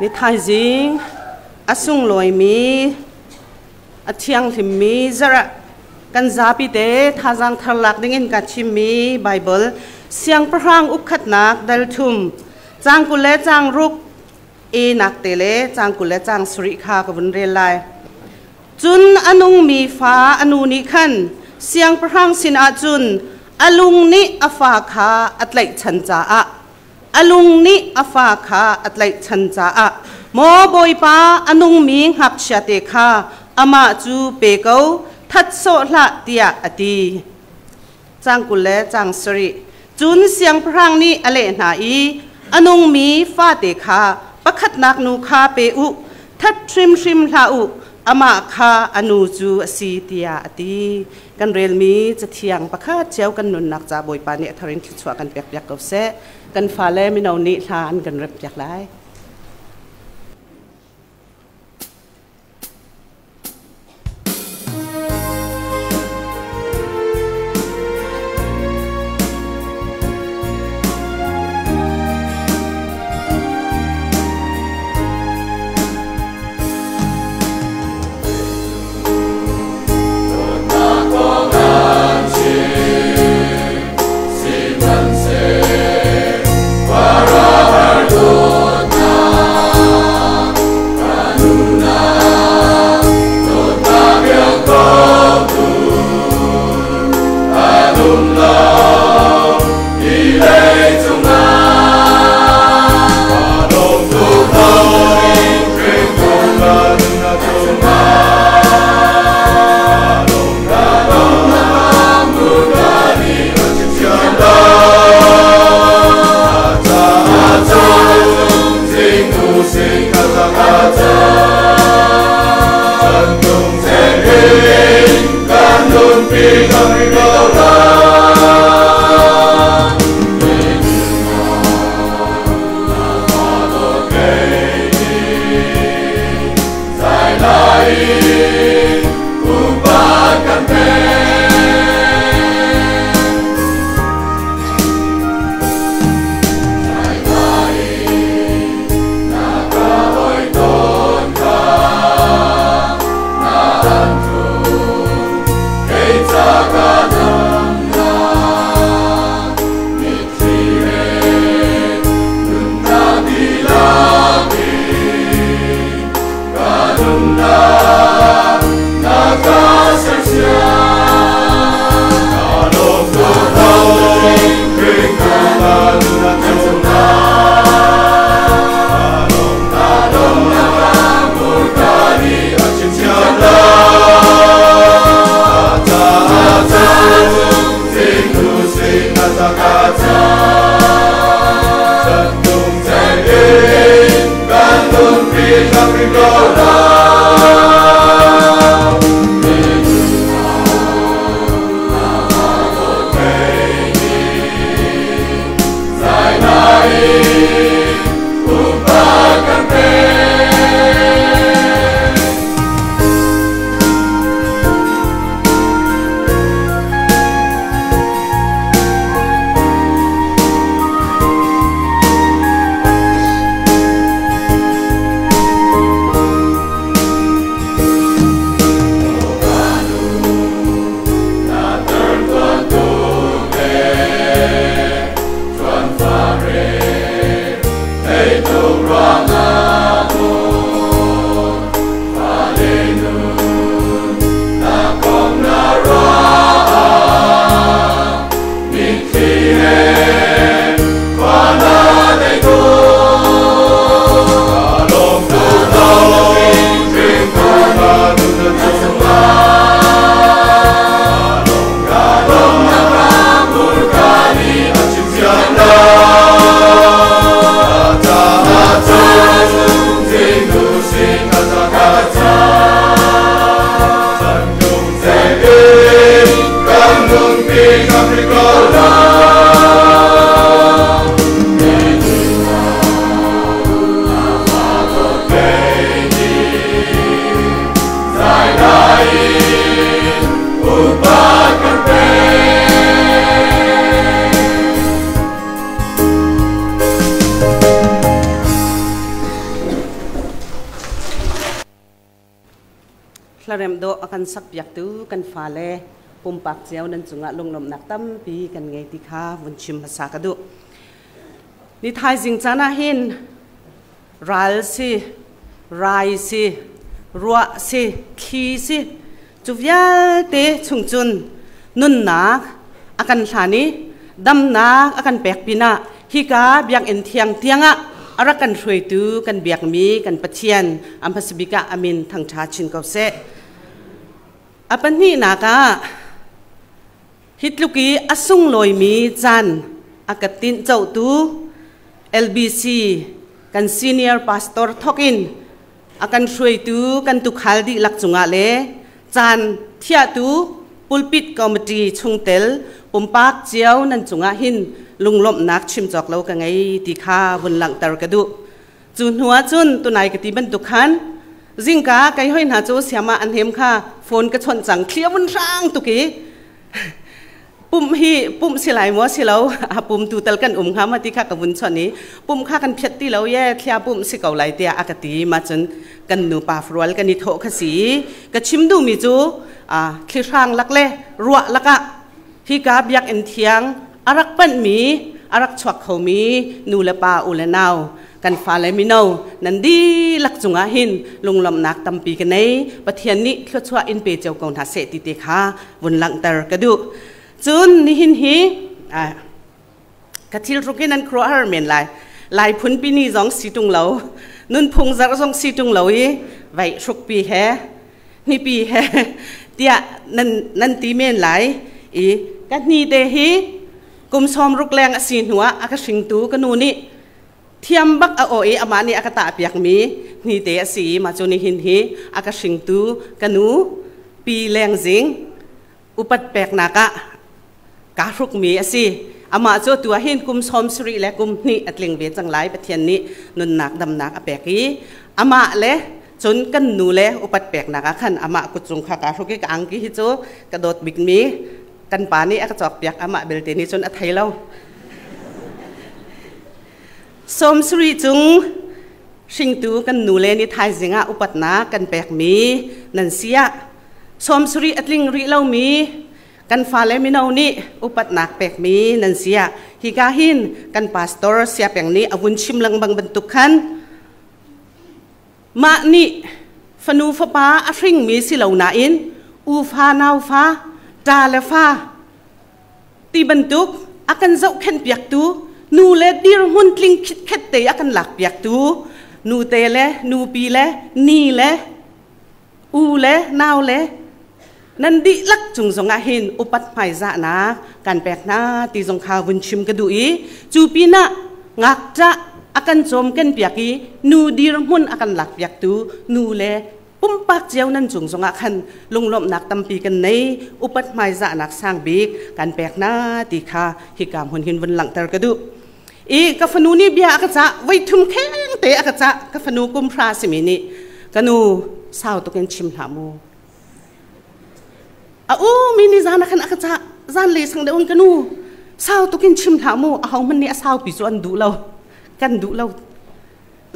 Ni thaizing a sunglawimi a thianghlimmi zarh ah kan zapi te thazaang thar lak dingin ka chimmi Baibal Siangpahrang ukkhatnak dal thum caang 20 le caang 6 e nak te le caang 20 le caang 7 kha ka vun rel lai. Cun a nungmi fa a nu nih khan siangpahrang sinah cun a lung nih a fa kha a tlaihchan caah a lung nih a fa kha a tlaihchan caah maw Bawipa, a nungmi ngakchia te kha amah cu pe ko, that sawh hlah, tiah a ti. Caang 20 le caang 7. Cun siangpahrang nih a leh hna i, a nungmi fate kha pakhatnak nu kha pe u, that hrimhrim hlah u, amah kha a nu cu a si, tiah a ti. Kan relmi cathiang pakhat cio kan nunnak ca Bawipa nih a thar in thluachuah kan pekpiak ko seh. Kan fale mino nih hla an kan remhpiak lai. kan sakpiaktu kan fale pumpak cio nan cungah lunglawmhnak tampi kan ngei ti kha vun chim hmasa ka duh. Ni thaizing caan ah hin ral si, rai si, ruah si, thli si, cu vialte chung cun nunnak a kan hlan i damnak a kan pek pinah hika biakinn thiang tiangah a rak kan hruaitu kan biakmi kan Pathian a hmasabik ah a min thangṭha chin ko seh. A pahnihnak ah hi tluk i a sunglawimi caan a ka tinhcohtu LBC kan senior pastor thawk in a kan hruaitu kan tukhal dihlak cungah le caan thiahtu pulpit committee chungtel pumpak cio nan cungah hin lunglawmhnak chim cawk lo ka ngei ti kha vun langhter ka duh. Cu hnu ah cun tunai ka ti bantuk khan zingka kei hoi hna cu siama an hem kha phone ka chawnh cang thlia vun hrang tuk i pumh hi pumh si lai maw si lo a pum tu tal kan um hnga ma ti kha ka vun chawnh i pumh kha kan phiat ti lo ye thlia pumh si ko lai tiah a ka ti ma cun kan nu pa rual kan i thawh kha si ka chim duhmi cu thlihrang lak le ruah lakah hika biakinn thiang a rak panhmi a rak chuak khomi nu le pa u le nau kan fale mino nan dihlak cungah hin lunglawmhnak tampi ka nei. Pathian nih thluachuah in pe cio ko hna seh ti te kha vun langhter ka duh. Cun nihin hi ka thil ruk in an khuaruahhar men lai. Lai phunpi ni zong si tung lo, nunphung zarh zong si tung lo i vaih hrukpi he hnipi he tiah nan nan ti men lai i ka hni te hi kum 60 leng a si hnuah a ka hringtu ka nu nih thiam bak a aw i amah nih a ka tah piakmi hni te a si i mah cu nihin hi a ka hringtu ka nu Pi Leng Zing upat peknak ah kaa hrukmi a si. Amah cu tu ah hin kum 70 le kum hnih a tling ve cang lai. Pathian nih nunnak damnak a pek i amah le cun kan nu le upat peknak ah khan amah kutcung kha kaa hruk i ka angki hi cu ka dawt bikmi kan pa nih a ka cawkpiak, amah belte nih cun a thei lo. 70 cung hringtu kan nu le nih thaizing ah upatnak kan pekmi nan si ah 70 a tling rih lomi kan fale mino nih upatnak pekmi nan si ah hika hin kan pastor Siapeng nih a vun chim lengmang bantuk khan mah nih fanu fapa a hringmi si lo nain ufa naufa ṭa le fa ti bantuk a kan zohkhenh piaktu nu le dirhmun tling khitkhet te a kan lak piaktu nute le nupi le ni le u le nau le nan dihlak cung zongah hin upat hmaizahnak kan pek hna ti zong kha vun chim ka duh i cu pinah ngakṭah a kan cawm kan piak i nu dirhmun a kan lak piaktu nu le pumpak cio nan cung zongah khan lunglawmhnak tampi kan nei, upat hmaizahnak sang bik kan pek hna ti kha hika hmun hin vun langhter ka duh. I ka fanu nih bia a ka cah, voi thum kheng te a ka cah. Ka fanu kum hra simi nih, ka nu, sau tuk in chim hlah mu. A u mi ni zan ah khan a ka cah, zan le sang deuh in, ka nu, sau tuk in chim hlah mu, a ho hmanh nih a saupi cu an duh lo, kan duh lo.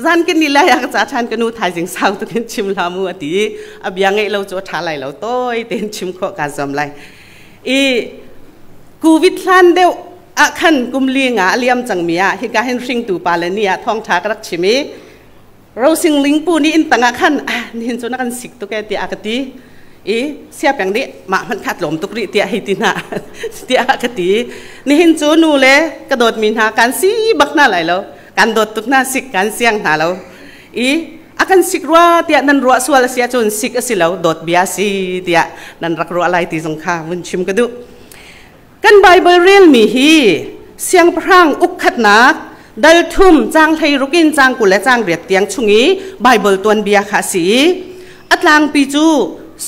Zan kan ni lai a ka ca ṭhan, ka nu, thaizing sau tuk in chim hlah mu a ti. A bia ngeih lo cu a ṭha lai lo, tawi tein chim khawh kaa zuam lai. I Covid hlan deuh ah khan kum li nga a liam cangmi ah hika hin hringtu pa le ni ah thawngṭha ka rak chim i Rosing Lingpu nih inn tang ah khan, ah, nihin cu na kan sik tuk e tiah a ka ti i siapeng nih mah hmanh kha tlawm tuk rih tiah hei ti hna tiah a ka ti. Nihin cu nu le ka dawtmi hna kan si bak hna lai lo, kan dawt tuk hna, sik kan siang hna lo i a kan sik rua tiah nan ruah sual a si ahcun sik a si lo, dawt bia si tiah nan rak ruah lai ti zong kha vun chim ka duh. Kan Bible relmi hi Siangpahrang ukkhatnak dal 3 caang 16 in caang 28 tiang chung i Bible tuanbia kha a si i a tlangpi cu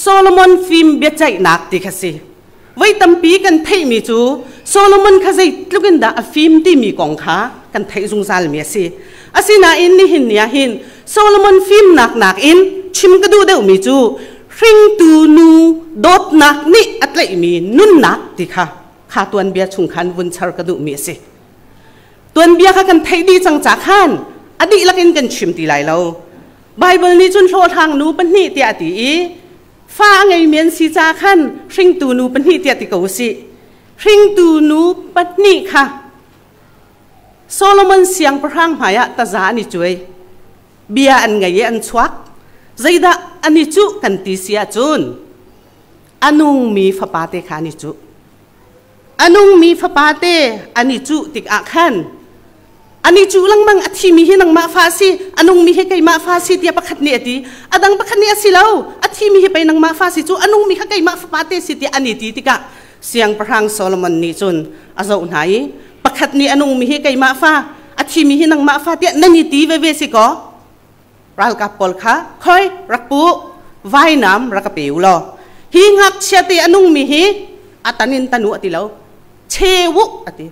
Solomon fim biaceihnak ti kha si. Voi tampi kan theihmi cu Solomon kha zeitluk in dah a fim timi kong kha kan theih zungzalmi a si. Asinain nihin ni ah hin Solomon fimnak nakin chim ka duh deuhmi cu hringtu nu dawtnak nih a tlaihmi nunnak ti kha kha tuanbia chung khan vun char ka duhmi a si. Tuanbia kha kan theih dih cang ca khan a dihlak in kan chim ti lai lo. Bible nih cun hlawhhlang nu pahnih tiah a ti i Fa a ngeimi an si caah khan hringtu nu pahnih tiah ti ko usih. Hringtu nu pahnih kha Solomon siangpahrang hmaiah taza an i cuai. Bia an ngei i an chuak. Zeidah an i cuh kan ti si ahcun a nungmi fapate kha an i cuh. A nungmi fapate an i cuh tikah khan an i cuh lengmang. A thimi hi nangmah fa a si, a nungmi hi keimah fa a si tiah pakhat nih a ti. A dang pakhat nih a si lo, a thimi hi pei nangmah fa si cu, a nungmi kha keimah fapate si tiah an i ti tikah Siangpahrang Solomon nih cun a zoh hna i, pakhat nih a nungmi hi keimah fa, a thimi hi nangmah fa tiah nan i ti veve si kaw, ralkap pawl kha khoi rak pu, vainam rak ka pe u law hi ngakchia te a nungmi hi a tan in tanu a ti lo, cheu a ti,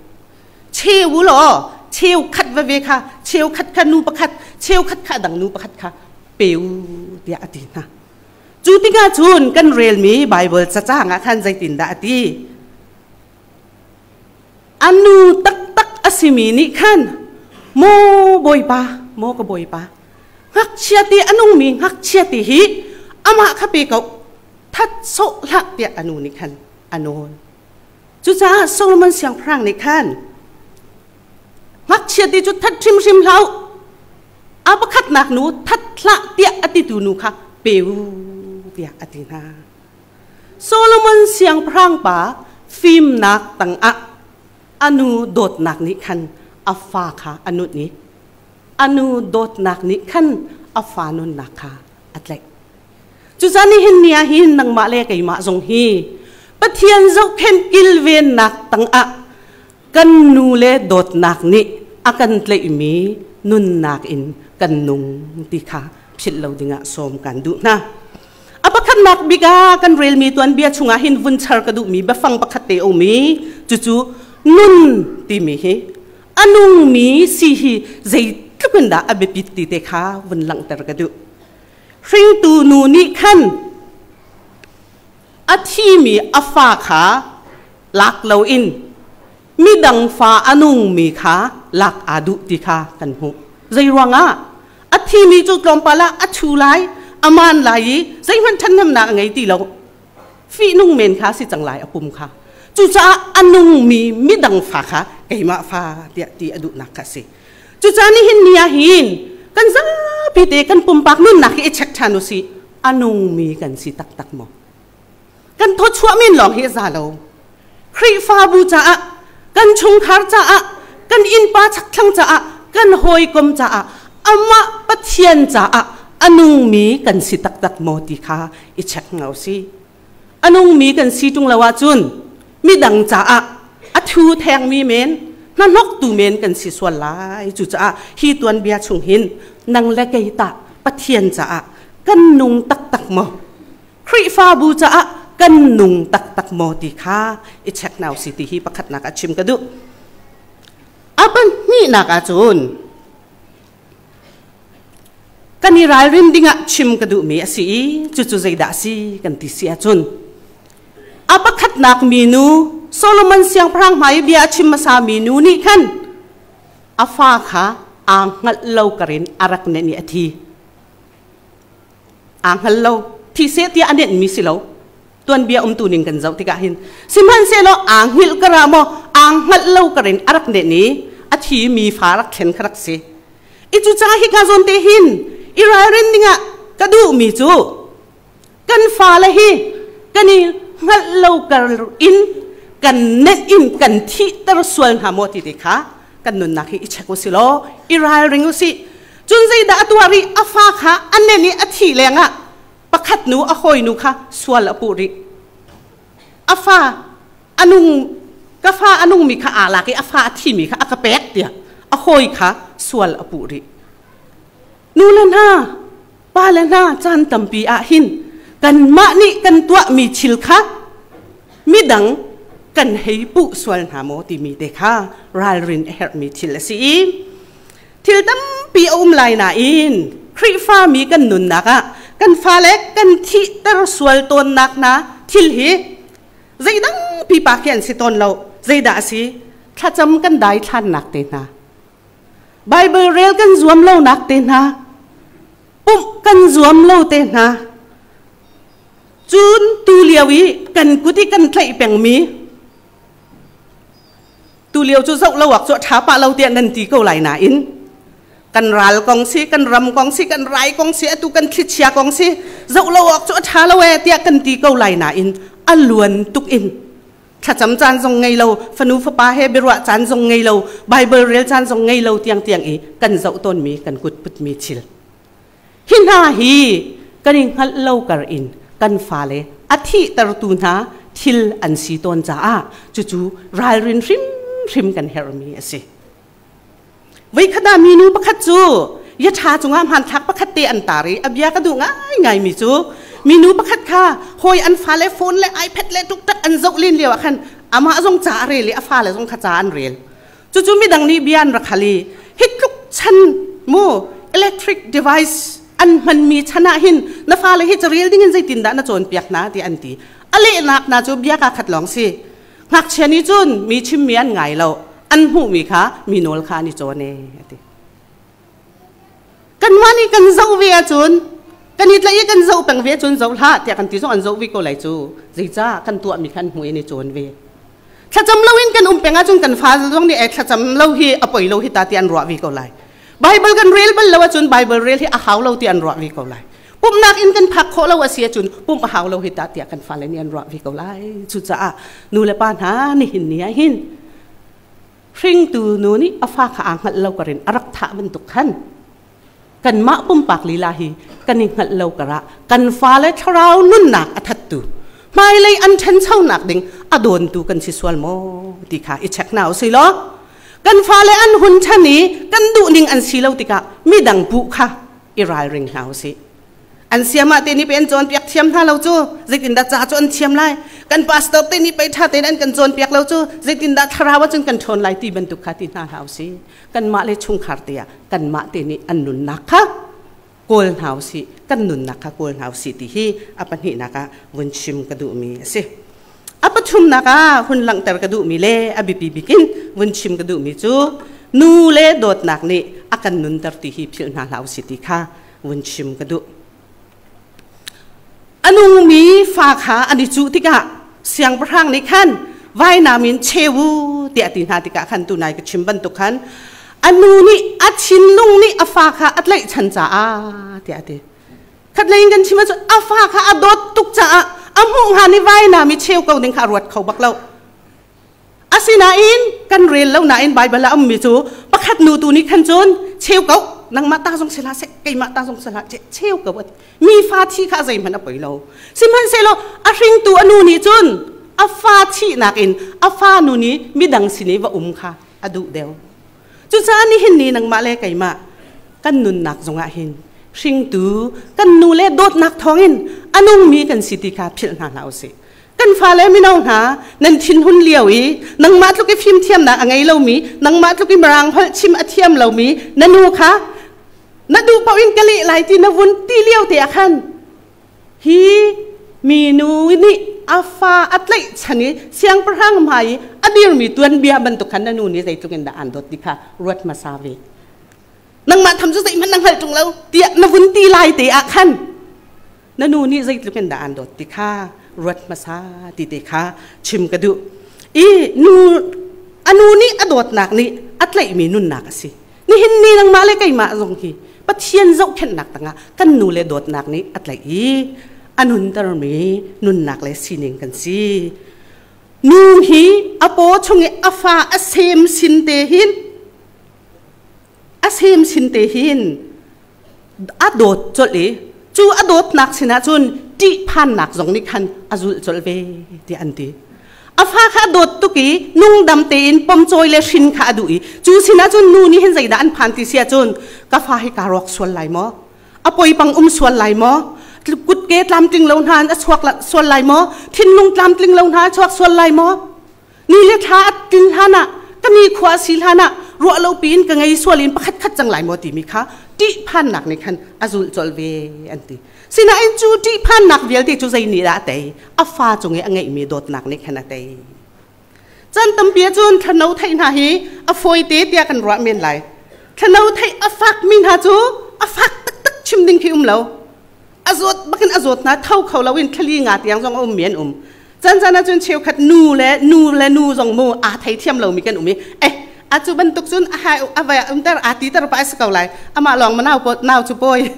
cheu law cheu khat veve kha, cheu khat kha nu pakhat, cheu khat kha dang nu pakhat kha pe u tiah a ti hna. Cu tikah cun kan relmi Bible cacang ah khan zeitindah a ti? A nu taktak a simi nih khan, "Maw Bawipa, maw ka Bawipa, ngakchia ti a nungmi ngakchia ti hi amah kha pe ko, that sawh hlah," tiah a nu nih khan a nawl. Cucaah Solomon siangpahrang nih khan, "Ngakchia ti cu that hrimhrim hlah u, a pakhatnak nu that hlah tiah a titu nu kha pe u," tiah a ti hna. Solomon siangpahrang pa fimnak tangah a nu dawtnak nih khan a fa kha a nunh i a nu dawtnak nih khan a fa nunnak kha a tlaih. Cucaah nihin ni ah hin nangmah le keimah zong hi Pathian zohkhenh kilvennak tangah kan nu le dawtnak nih a kan tlaihmi nunnak in kan nung ti kha philh lo dingah sawm kan duh hna. A pakhatnak bik ah kan relmi tuanbia chungah hin vun char ka duhmi biafang pakhat te um i cucu nun timi hi, a nungmi si hi zeitluk in dah a biapit ti te kha vun langhter ka duh. Hringtu nu nih khan a thimi a fa kha lak loin midang fa a nungmi kha lak aa duh ti kha kan hmuh. Zei ruangah? A thimi cu tlawmpal ah a chu lai, a maan lai i zeihmanh ṭhathnemnak a ngei ti lo. Fihnung men kha si cang lai a pum kha. Cucaah a nungmi midang fa kha keimah fa tiah ti a duhnak kha a si. Cucaah nihin ni ah hin kan zapi te kan pumpak nunnak hi i check ṭhan u sih. A nungmi kan si taktak maw? Kan thawchuah men lawng hi a za lo. Khrihfabu caah, kan chungkhar caah, kan innpa chakthlang caah, kan hawikom caah, amah Pathian caah a nungmi kan si taktak maw ti kha i check ngau si. A nungmi kan si ṭung lo ahcun midang caah a thu thengmi men, hnahnoktu men kan si sual lai. Cucaah hi tuanbia chung hin nang le kei tah Pathian caah kan nung taktak maw? Khrihfabu caah kan nung taktak maw ti kha i check hna usih ti hi pakhatnak ah chim ka duh. A pahnihnak ahcun kan i ralrin dingah chim ka duhmi a si i cucu zeidah a si kan ti si ahcun, a pakhatnak minu, Solomon siangpahrang hmai i bia a chim hmasa mi nu nih khan a fa kha aa hngalh lo karin a rak nenh i a thi. Aa hngal lo, thi seh tiah a nenhmi si lo. Tuanbia umtu ning kan zoh tikah hin, sihmanhsehlaw aa hngilh ka ra maw, aa hngalh lo ka rin a rak nenh i a thi mi fa rak thlen kha rak si i, cucaah hika zawn te hin i ralrin dingah ka duhmi cu, kan fale hi kan i hngalh lo kar in kan nenh in kan thihter sual hna maw ti te kha kan nunnak hi i check u si law i ralring u sih. Cun zeidah a tuah rih? A fa kha a nen i a thih lengah pakhat nu, a hawinu kha sual a puh rih. A fa a nung, ka fa a nungmi kha aa lak i a fa a thimi kha a ka pek tiah a hawi kha sual a puh rih. Nu le hna, pa le hna, caan tampi ah hin kanmah nih kan tuahmi thil kha midang kan hei puh sual hna maw timi te kha ralrin a herhmi thil a si i, thil tampi a um lai nain Khrihfami kan nunnak ah kan fale kan thihter sual tawnnak hna thil hi zeidang pipa khi an si tawn lo. Zeidah a si? Thlacam kan dai thlannak te hna, Bible rel kan zuam lonak te hna, pumh kan zuam lo te hna. Cun tu lio i kan kut i kan tlaih pengmi tu lio cu zoh lo awk cu a ṭha pah lo tiah nan ti ko lai nain kan ral kong si, kan ram kong si, kan rai kong si, atu kan thlichia kong si, zoh lo awk cu a ṭha lo ee tiah kan ti ko lai nain a luan tuk in thlacam caan zong ngei lo, fanu fapa he biaruah caan zong ngei lo, Bible rel caan zong ngei lo tiangtiang i kan zoh tawnmi kan kut putmi thil. Hi hna hi kan i hngalh lo kar in kan fale a thihtertu hna thil an si tawn caah cucu ralrin hrimhrim kan herhmi a si. Voikhat ah minu pakhat cu yaṭha cungah hmanthlak pakhat te an tar i a bia ka duh ngaingaimi cu minu pakhat kha hawi an fale phone le iPad le ṭukṭak an zoh len lio ah khan amah zong ca a rel i a fale zong kha ca an rel. Cucu midang nih bia an rak hal i hi tluk chan mu electric device an hmanmi chan ah hin na fale hi carel ding in zeitindah na cawnpiak hna tiah an ti. A lehnak hna cu bia kaa khat lawng si. Ngakchia nih cun mi chimmi an ngai lo, an hmuhmi kha mi nawl kha an i cawn ee a ti. Kanmah nih kan zoh ve ahcun kan i tlaih i kan zoh peng ve ahcun zoh hlah tiah kan ti zong an zoh ve ko lai cu. Zeicah kan tuahmi kha an hmuh in i cawn ve. Thlacam loin kan um peng ahcun kan fa zong nih thlacam lo hi a poi lo hi ta ti an ruah ve ko lai. Bible kan rel bal lo ahcun Bible rel hi a hau lo ti an ruah ve ko lai. Pumhnak in kan phak khawh lo a si ahcun pumh a hau lo hi ta tiah kan fale nih an ruah ve ko lai. Cucaah nu le pa hna nihin ni ah hin hringtu nu nih a fa kha aa hngalh lo karin a rak thah bantuk khan kanmah pumpak lila hi kan i hngalh lo karah kan fale thlarau nunnak a thattu hmailei an ṭhanchonak ding a dawntu kan si sual maw ti kha i check hna usih law kan fale an hun ṭhan i kan duhning an si lo tikah midang puh kha i ralring hna usih. An siamah te nih pei an cawnpiak thiam hna lo cu, zeitindah ca cu an thiam lai? Kan pastor te nih pei ṭha tein an kan cawnpiak lo cu, zeitindah thlarau ahcun kan ṭhawn lai ti bantuk kha ti hna hlah usih. Kanmah le chungkhar te ah kanmah te nih an nunnak kha kawl hna usih, kan nunnak kha kawl hna usih ti hi a pahnihnak ah vun chim ka duhmi a si. A pathumnak ah hun langhter ka duhmi le a biapi bik in vun chim ka duhmi cu nu le dawtnak nih a kan nunter ti hi philh hna hlah usih ti kha vun chim ka duh. A nungmi fa kha an i cuh tikah siangpahrang nih khan vainam in cheu u tiah a ti hna tikah khan tunai ka chim bantuk khan a nu nih a thinlung nih a fa kha a tlaihchan caah tiah a ti. Khatlei in kan chim ahcun a fa kha a dawt tuk caah a hmuh hnga ni vainam i cheu ko ding kha a ruat kho bak lo. Asinain kan rel lo nain Baibal ah a ummi cu pakhat nu tu nih khan cun cheu ko nangmah ta zong si hlah seh keimah ta zong si hlah cheu ko a ti. Mi fa thi kha zeihmanh a poi lo. Sihmanhsehlaw a hringtu a nu nih cun a fa thihnak in a fa nu nih midang sin i va um kha a duh deuh. Cucaah nihin ni nangmah le keimah kan nunnak zongah hin hringtu kan nu le dawtnak thawngin a nungmi kan si ti kha philh hna hlah usih. Kan fale mino hna nan thinhun lio i nangmah tluk i fimthiamnak a ngei lomi, nangmah tluk i mirang holh chim a thiam lomi na nu kha na duh paoh in ka leh lai ti na vun ti lio te ah khan hi minu nih a fa a tlaihchan i siangpahrang hmai i a dirmi tuanbia bantuk khan na nu nih zeitluk in dah aan dawt ti kha ruat hmasa ve. Nangmah tham cu zeihmanh na hngalh ṭung lo tiah na vun ti lai te ah khan na nu nih zeitluk in dah aan dawt ti kha ruat hmasa ti te kha chim ka duh. I nu a nu nih a dawtnak nih a tlaihmi nunnak a si. Nihin ni nangmah le keimah zong hi Pathian zohkhenhnak tangah kan nu le dawtnak nih a tlaih i a nuntermi nunnak le sining kan si. Nu hi a paw chung i a fa a sem sin te hin a sem sin te hin a dawt colh i cu a dawtnak sinah cun ṭihphannak zong nih khan a zulh colh ve tiah an ti. A fa kha a dawt tuk i nungdam tein pomcawi le hrin kha a duh i cu sinah cun nu nih hin zeidah an phan ti si ahcun ka fa hi kaa rawk sual lai maw? A poipang um sual lai maw? Kutke tlamtling lo hna in a chuak sual lai maw? Thinlung tlamtling lo hna a chuak sual lai maw? Ni le thla a tlin hlan ah ka ni khua a si hlan ah ruah lo piin ka ngei sual in pakhat khat cang lai maw timi kha ṭihphannak nih khan a zulh colh ve an ti. Sinain cu ṭihphannak vialte cu zei nih dah a tei? A fa cung i a ngeihmi dawtnak nih khan a tei. Chan tampi ahcun thlano theih hna hi a fawite tiah kan ruah men lai. Thlano theih a fakmi hna cu a fak taktak chim ding khi um lo. A zawt bakin a zawt na tho kho loin thlali nga tiang zong a um mi an um. Chan chan ahcun cheukhat nu le nu le nu zong mu aa thei thiam lomi kan um i eh a cu bantuk cun a hai a vai umter aa ti ter pa si ko lai amah lawng ma nau nau cu pawi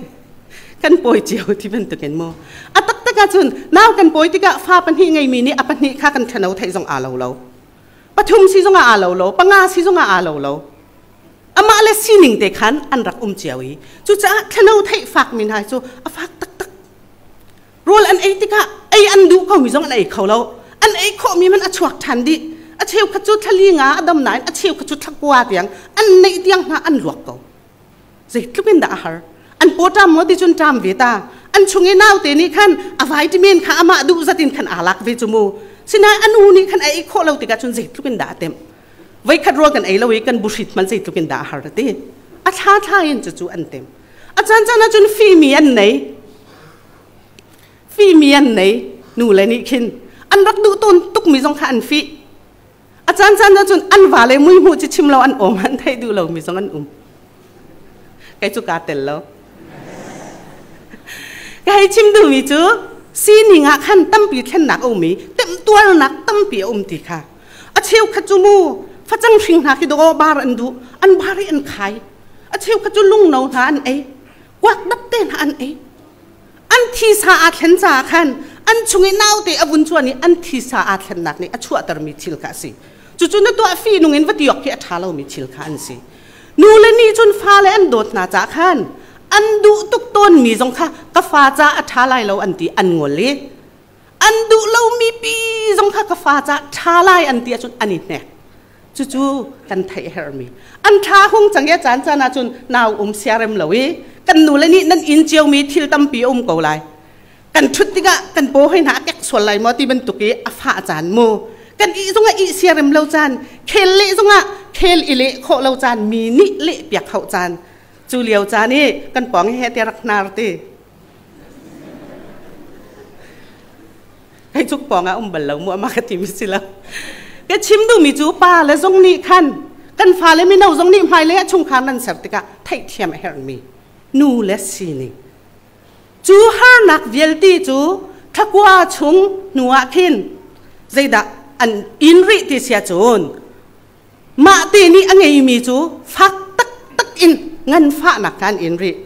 kan pawi cio ti bantukin mu a taktak ahcun nau kan pawi tikah fa pahnih ngeimi nih a pahnih kha kan thano theih zong aa lo lo pathum si zong ah aa lo lo panga si zong ah aa lo lo amah le sining te khan an rak um cio i cucaah thlano theih fak mi hna cu a fak taktak. Rawl an ei tikah ei an duh komi zong an ei kho lo. An ei khawhmi man a chuak ṭhan dih. A cheukhat cu thlali nga a dam nain a cheukhat cu thlakua tiang an neih tiang hna an luak ko. Zeitluk in dah a har. An paw ṭam maw ti cun ṭam ve ta. An chung i naute nih khan a vitamin kha amah duh zat in khan aa lak ve cu mu. Sinain a nu nih khan a ei khawh lo tikah cun zeitluk in dah a temh. Voikhat rawl kan ei lo i kan buhrit hmanh zeitluk in dah a har a ti. A thla thla in cucu an tem. A caan caan ahcun fimi an nei. Fimi an nei. Nu le nih khin an rak duh tawn tukmi zong kha an fih. A caan caan ahcun an va le mui hmuh ci chim lo an awm an theih duh lomi zong an um. Kei cu kaa tel lo. Ka hei chim duhmi cu sining ah khan tampi thlennak a um i temtuarnak tampi a um ti kha. A cheukhat cu mu facang hring hna khi dawh bar an duh, an bar i an khai. A cheukhat cu lungno hna an ei, kuak dap te hna an ei. An thisa aa thlen caah khan an chung i naute a vun chuan i an thisa aa thlennak nih a chuahtermi thil kha a si. Cucu na tuah fihnung in va ti awk khi a ṭha lomi thil kha an si. Nu le nih cun fale an dawt hna caah khan an duh tuk tawnmi zong kha ka fa ca a ṭha lai lo an ti an ngol i an duh lomi pi zong kha ka fa ca ṭha lai an ti ahcun an i hnek. Cucu kan theih herhmi. An ṭha hung cang i a caan caan ahcun nau um siarem lo i kan nu le nih nan inn ciomi thil tampi a um ko lai. Kan ṭhut tikah kan paw hoi hna a kek sual lai maw ti bantuk i a fah caan mu. Kan ih zongah ih siarem lo caan, khel leh zongah khel i leh khawh lo caan, mi nih leh piak hauh caan. Cu lio caan i kan pawng he te rak hnar ti. Hei cuk pawng ah um bal lo mu ama ka ti mi si lo. Ka chim duhmi cu pa le zong nih khan kan fale mino zong nih hmailei ah chungkhar nan ser tikah theihthiam a herhmi nu le sining. Cu harnak vialte cu thlakua chung hnu ah khin zeidah an in rih ti sia cun mah te nih a ngeimi cu fak taktak in nganfahnak kha an in rih.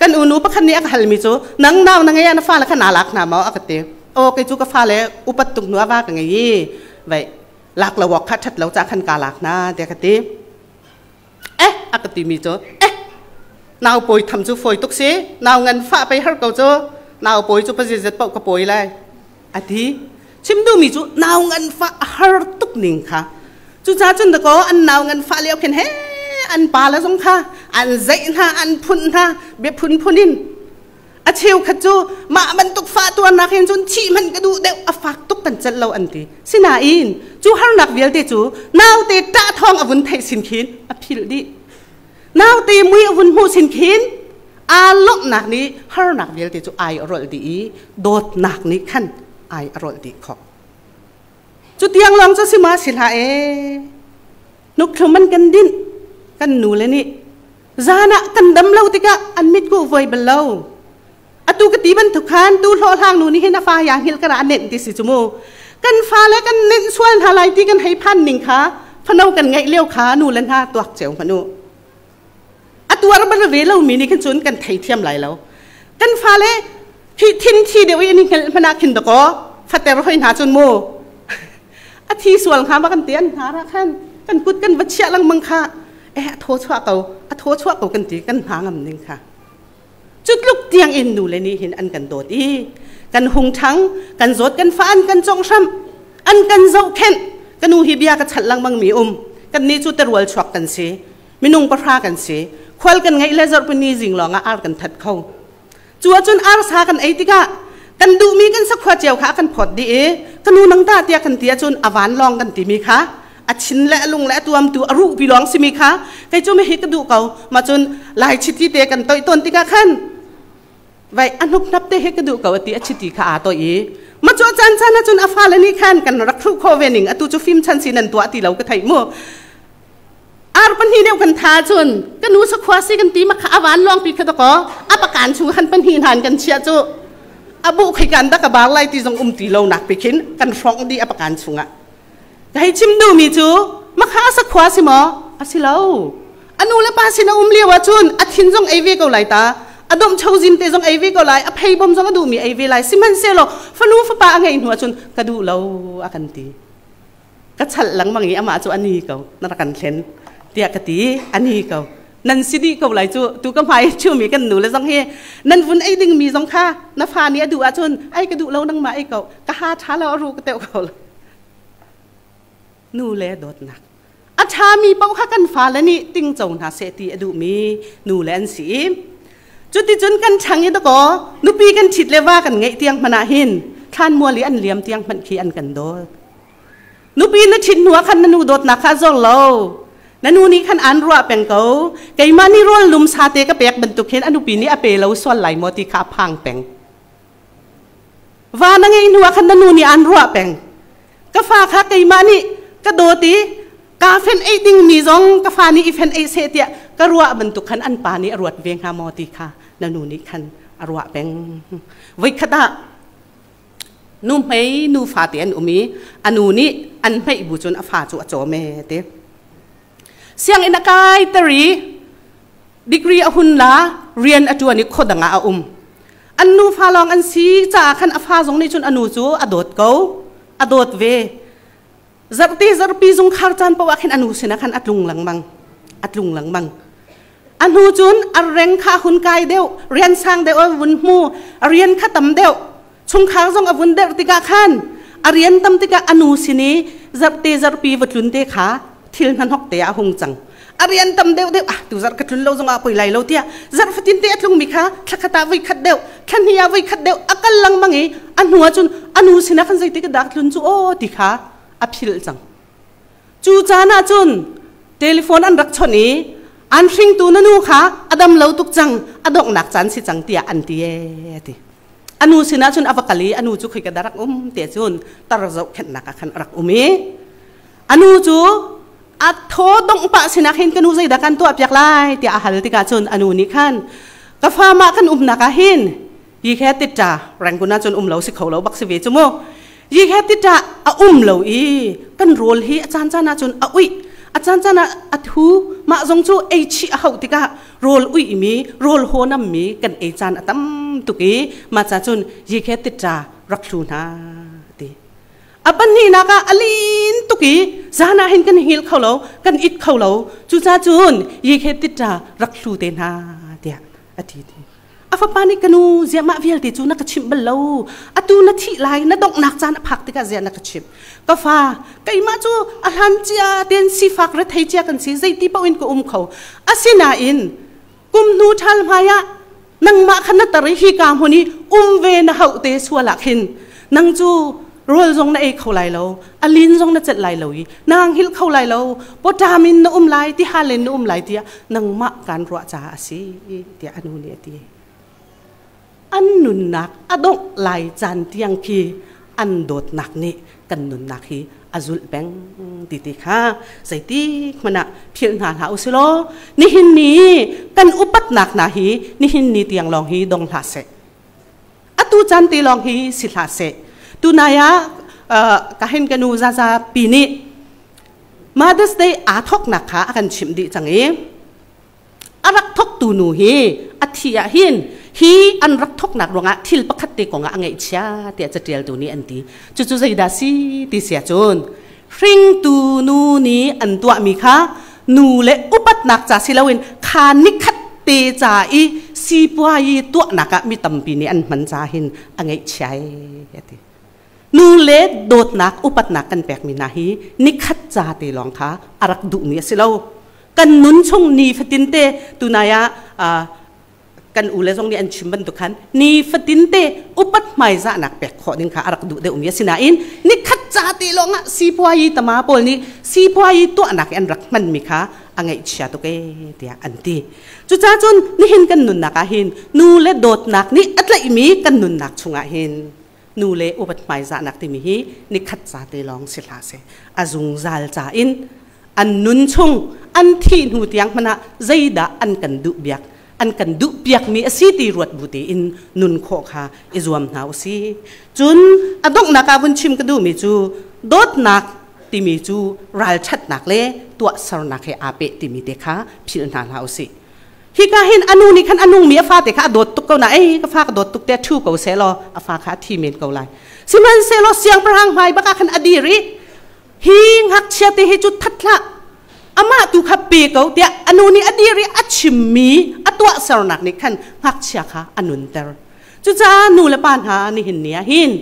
Kan unu pakhat nih a ka halmi cu nang nau na ngei ah na fale kha naa lak hna maw a ka ti. Aw kei cu ka fale upat tuk hnu ah va ka ngei i vai lak lo awk kha ṭhat lo ca khan kaa lak hna tiah ka ti. Eh a ka timi cu eh nau pawi tham cu fawi tuk si nau ngan fah pei har ko cu nau pawi cu pazizet paoh ka pawi lai a ti. Chim duhmi cu nau nganfah a har tuk ning kha. Cucaah cun dakaw an nau nganfah lio khin he an pa le zong kha an zeih hna an phun hna bia phunphun in a cheukhat cu mah bantuk fah tuarnak hin cun thih hmanh ka duh deuh a fak tuk kan celh lo an ti. Sinain cu harnak vialte cu naute ṭah thawng a vun theih sin khin a philh dih. Naute mui a vun hmuh sin khin aa lawmhnak nih harnak vialte cu ai a rolh dih i dawtnak nih khan ai a rolh dih khawh. Cu tiang lawng cu si ma si hlah ee. Hnukthlu man kan dinh kan nu le nih zan ah kan dam lo tikah an mit ku voi bal lo. Atu ka ti bantuk khan tu hlawhhlang nu nih hin a fa ya hngilh kara a nenh ti si cu mu. Kan fa le kan nenh sual hna lai ti kan hei phan ning kha fano kan ngeih lio kha nu le hna tuak ceu hmanh u. A tuar bal ve lomi nih khin cun kan theithiam lai lo. Kan fale khi thin thi deuh i an i hngelh hmanh ah khin dakaw fater hoi hna cun mu a thi sual hnga ma kan ti an hnar ah khan kan kut kan va chiah lengmang kha eh a thaw chuah ko a thaw chuah ko kan ti kan hna ngam ning kha. Cu tluk tiang in nu le nih hin an kan dawt i kan hung ṭhang kan zawt kan fa an kan conghhramh an kan zohkhenh. Ka nu hi bia ka chalh lengmang mi um. Kan nih cu terual chuak kan si, minung pahra kan si, khual kan ngeih le zarhpini zing lawng ah ar kan that kho. Cu ahcun arsa kan ei tikah kan duhmi kan sakhua cio kha a kan phawt dih i ka nu nang dah tiah kan ti ahcun a van lawng kan timi kha a thin le a lung le a tuamtu a ruhpi lawng simi kha kei cu hi ka duh ko. Mah cun lai chiti te kan toih tawn tikah khan vai a hnuk hnap te hi ka duh ko a ti a chiti kha aa toih i ma cu caan caan ahcun a fale nih khan kan rak hruh khawh ve ning atu cu fim chan si nan tuah ti lo ka theih mu. Ar pahnih deuh kan tha cun ka nu sakhua si kan ti ma kha a van lawng pi kha dakaw a pakan chung khan pahnih hnan kan chiah cu. Abu khi kan da ka bar lai ti zong um ti lo nak pi khin kan hrong di apakan chungah. Ka hei chim duh mi cu makha asa khua si maw? Asi lo. Anu le pa sin a um lio ahcun a thin zong ei ve ko lai ta. A dom chozin te zong ei ve ko lai. A phei bom zong a duh mi ei ve lai. Sihmanhsehlaw fanu fapa a ngeih hnu ahcun ka duh lo a kan ti. Ka chalh lengmang i amah cu ani ko na rak kan thlen tiah ka ti ani ko nan si dih ko lai cu tu ka hmai chumi kan nu le zong hi nan vun ei ding mi zong kha na fa nih a duh ahcun ai ka duh lo nangmah ei ko ka ha tha lo a ru ka teuh ko nu le dawtnak a ṭhami paoh kha kan fale nih tingco hna seh ti a duhmi nu le an si cuticun kan ṭhang i dakaw nupi kan ṭhit le va kan ngeih tiang hmanh ah hin thlanmual i an liam tiang hmanh khi an kan dawt nupi na ṭhit hnu ah khan na nu dawtnak kha a zor lo na nu nih khan aan ruah peng ko keimah nih rawl lum sate ka pek bantuk hin a nupi nih a pe lo sual lai maw ti kha a phang peng Va na ngeih hnu ah khan na nu nih aan ruah peng. Ka fa kha keimah nih ka dawt i kaa fenh ei dingmi zong ka fa nih i fenh ei seh tiah ka ruah bantuk khan an pa nih a ruat ve hnga maw ti kha na nu nih khan a ruah peng. Voikhat ah nu hmei nu fa te an um i a nu nih an hmeih bu cun a fa cu a cawm e ti. Sianginn a kai ter i degree a hun la rian a ṭuan i khuadang ah a um an nufa lawng an si caah khan a fa zong nih cun a nu cu a dawt ko a dawt ve zarhte zarhpi zungkhar caan paoh ah khin a nu sinah khan a tlung lengmang a tlung lengmang a hnu cun a reng kha a hun kai deuh rian sang deuh a vun hmu a rian kha tam deuh chungkhar zong a vun derh tikah khan a rian tam tikah a nu sin i zarhte zarhpi va tlun te kha thil hnahnok te ah a hung cang a rian tam deuh deuh ah tu zarh ka tlun lo zong ah poi lai lo tiah zarh fatin te a tlungmi kha thla khat ah voi khat deuh thla hnih ah voi khat deuh a kal lengmang i a hnu ah cun a nu sinah khan zeitik dah tlun cu aw ti kha a philh cang cu caan ah cun telephone an rak chawnh i an hringtu na nu kha a dam lo tuk cang a donghnak caan si cang tiah an ti ee ti anu sinah cun a va kal i anu cu khoi ka rak um te cun tar zohkhenhnak ah khan a rak um i anu cu a thaw dongh pah sinah khin ka nu zeidah kan tuah piak lai tiah a hal tikah cun anu nih khan ka fa mah kan umnak ah hin yi khe titta Rangoon ah cun um lo si kho lo bak si ve cu mu yi khe titta a um lo i kan rawl hi a caan caan ah cun a uih a caan caan ah a thu mah zong cu ei chih a hauh tikah rawl uih mi rawl haw nam mi kan ei caan a tam tuk i mah ca cun yi khe titta rak hlu hna ti a pahnihnak ah a lin tuk i zan ah hin kan hngil kho lo kan it kho lo cucaah cun yi khe titta rak hlu te hna tiah a ti ti a fapa nih ka nu ziah mah vialte cu na ka chimh bal lo atu na thih lai na donghnak caan a phak tikah ziah na ka chimh ka fa keimah cu a hlan cia ten sifak rethei cia kan si zeiti paoh in ka um kho asinain kum hnu ṭhal hmai ah nangmah kha na tar i hi ka hmun i um ve na hauh te sual ah khin nang cu rawl zong na ei kho lai lo a lin zong na celh lai lo i nang hil kho lai lo pawṭam in na um lai ti halen na um lai tiah nangmah kan ruah caah a si tiah a nu nih a ti an nunnak a dongh lai caan tiang khi an dawtnak nih kan nunnak hi a zulh peng ti ti kha zeitik hmanh ah philh hna hlah usilaw nihin ni kan upatnak hna hi nihin ni tiang lawng hi dong hlah seh atu caan te lawng hi si hlah seh tunai ah ka hen ka nu zaza pi nih Mother's Day aa thawknak kha a kan chimh dih cang i a rak thawktu nu hi a thi ah hin hi an rak thawknak ruangah thil pakhat te kongah a ngaihchia tiah catialtu nih an ti cucu zeidah si ti sia cun hringtu nu nih an tuahmi kha nu le upatnak ca si loin kha nikhat te ca i sipuayi tuahnak ah mi tampi nih an hman ca hin a ngaihchia e ti nu le dawtnak upatnak kan pekmi hna hi nikhat ca te lawng kha a rak duhmi a si lo kan nun chung ni fatin te tunai ah kan u le zong nih an chim bantuk khan ni fatin te upat hmaizahnak pek khawh ding kha a rak duh deuhmi a si nain nikhat ca te lawng ah sipuayi tama pawl nih sipuayi tuahnak an rak hmanmi kha a ngaihchia tuk ee tiah an ti cucaah cun nihin kan nunnak ah hin nu le dawtnak nih a tlaihmi kan nunnak chungah hin nu le upat hmaizahnak timi hi nikhat ca te lawng si hlah seh a zungzal ca in an nun chung an thih hnu tiang hmanh ah zeidah an kan duh biak An kan duh piakmi a si ti ruat bu tein nun khawh kha i zuam hna u si. Cun a donghnak ah vun chim ka duhmi cu dawtnak timi cu ralṭhatnak le tuahsernak he aa peh timi te kha philh hna hlah u sih. Hika hin anu nih khan a nungmi a fate kha a dawt tuk ko na, ei ka fa ka dawt tuk te ṭhu ko seh law a fa kha a thi men ko lai. Sihmanhsehlaw siangpahrang hmai bak ah khan a dir i hi ngakchia te hi cu that hlah, amah tu kha pe ko tiah anu nih a dir i a chimmi a tuahsernak nih khan ngakchia kha a nunter. Cucaah nu le pa hna, nihin ni ah hin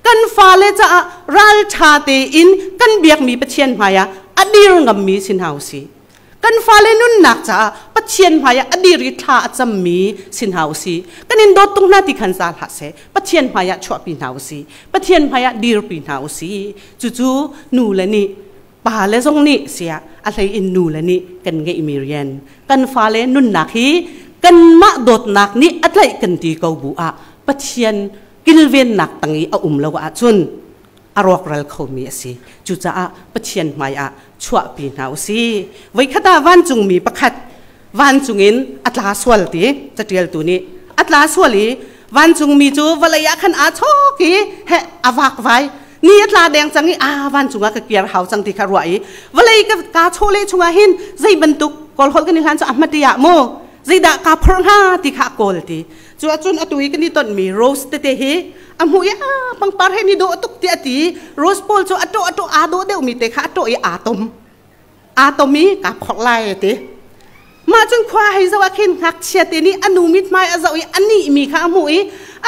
kan fale caah ralṭha tein kan biakmi Pathian hmaiah a dir ngammi si hna u sih. Kan fale nunnak caah Pathian hmaiah a dir i thla a cammi si hna u sih. Kan in dawt tung hna ti khan za hlah seh. Pathian hmaiah chuahpi hna u sih. Pathian hmaiah dirpi hna u sih. Cucu nu le nih, pa le zong nih siah, a hlei in nu le nih kan ngeihmi rian. Kan fale nunnak hi kanmah dawtnak nih a tlaih kan ti ko bu ah Pathian kilvennak tang i a um lo ahcun a rawkral khomi a si. Cucaah Pathian hmaiah chuahpi hna u si. Voikhat ah vancungmi pakhat vancung in a tla sual ti catialtu nih. A tla sual i vancungmi cu vawlei ah khan aa chawk i he a vakvai. Ni a tla deng cang i a vancung ah ka kiar hau cang ti kha ruah i vawlei ka ka chawleh chungah hin zei bantuk kawlholh kan i hlan cu a hmati ah mu zeidah kaa phorh hnga ti kha a kawl ti. Cu ahcun atu i kan i tonhmi rose tete hi a hmuh i a pangpar he ni dawh tuk ti a ti. Rose pawl cu a ṭawh a ṭawh aa dawh deuhmi te kha a ṭawh i aa tom, aa tom i kaa phorh lai a ti. Mah cun khua hei zoh ah khin ngakchia te nih a nu mithmai a zoh i a nih mi kha a hmuh i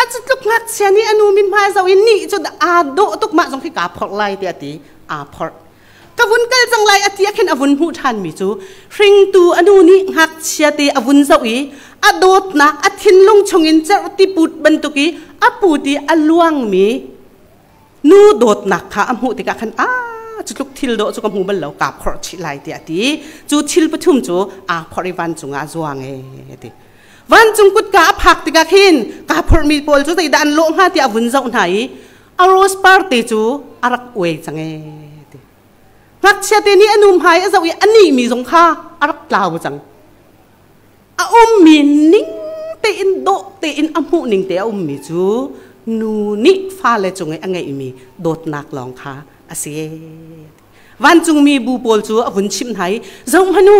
a cu tluk ngakchia nih a nu mithmai a zoh i nih cu aa dawh tuk, mah zong khi kaa phorh lai ti a ti, aa phorh. Ka vun kal cang lai a ti ah khin a vun hmuh ṭhan mi cu hringtu a nu nih ngakchia te a vun zoh i a dawtnak a thinlung chungin cerhti put bantuk i a put i a luangmi nu dawtnak kha a hmuh tikah khan, a cu tluk thil dawh cu ka hmu bal lo, kaa phorh chih lai tiah a ti. Cu thil pathum cu aa phorh i vancung ah a zuang e ti. Vancung kutka a phak tikah khin kaa phorhmi pawl cu zeidah an lawh hnga tiah a vun zoh hna i a rose par te cu a rak uai cang e ti. Ngakchia te nih a nu hmai a zoh i a nih mi zong kha a rak tlau cang. A ummi ning tein, dawh tein a hmuh ning te a ummi cu nu nih fale cung i a ngeihmi dawtnak lawng kha a si. Vancungmi bu pawl cu a vun chimh hna i, zoh hmanh u,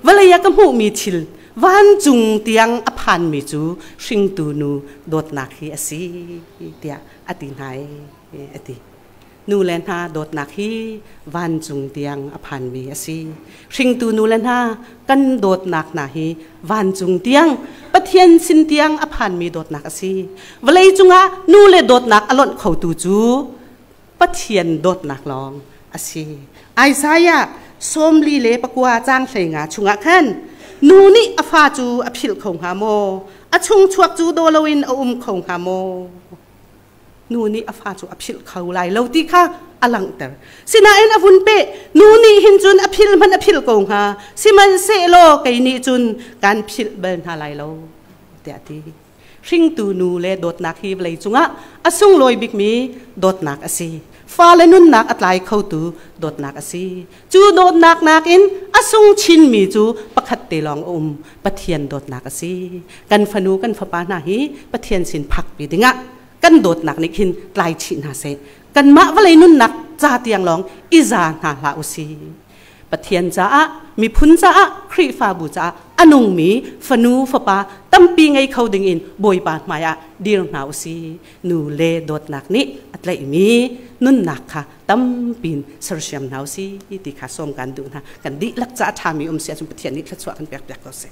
vawlei ah ka hmuhmi thil vancung tiang a phanmi cu hringtu nu dawtnak hi a si tiah a ti hna i a ti. Nu le hna dawtnak hi vancung tiang a phanmi a si. Hringtu nu le hna kan dawtnak hna hi vancung tiang, Pathian sin tiang a phanmi dawtnak a si. Vawlei cungah nu le dawtnak a lonh khotu cu Pathian dawtnak lawng a si. Isaiah 49 caang 15 chungah khan, nu nih a fa cu a philh kho hnga maw? A chung chuak cu daw loin a um kho hnga maw? Nu nih a fa cu a philh kho lai lo ti kha a langhter. Sinain a vun peh, nu nih hin cun a philh hmanh a philh ko hnga, sihmanhsehlaw kei nih cun kan philh bal hna lai lo tiah a ti. Hringtu nu le dawtnak hi vawlei cungah a sunglawi bikmi dawtnak a si. Fale nunnak a tlai khotu dawtnak a si. Cu dawtnak nakin a sung chinmi cu pakhat te lawng a um, Pathian dawtnak a si. Kan fanu kan fapa hna hi Pathian sin phakpi dingah kan dawtnak nih khin tlai chih hna seh. Kanmah vawlei nunnak ca tiang lawng i za hna hlah u si. Pathian caah, miphun caah, Khrihfabu caah a nungmi fanu fapa tampi ngei kho dingin Bawipa hmaiah dir hna u si. Nu le dawtnak nih a tlaihmi nunnak kha tampin sersiam hna u si ti kha sawm kan duh hna. Kan dihlak caah ṭhami um si ahcun Pathian nih thluachuah kan pek piak ko seh.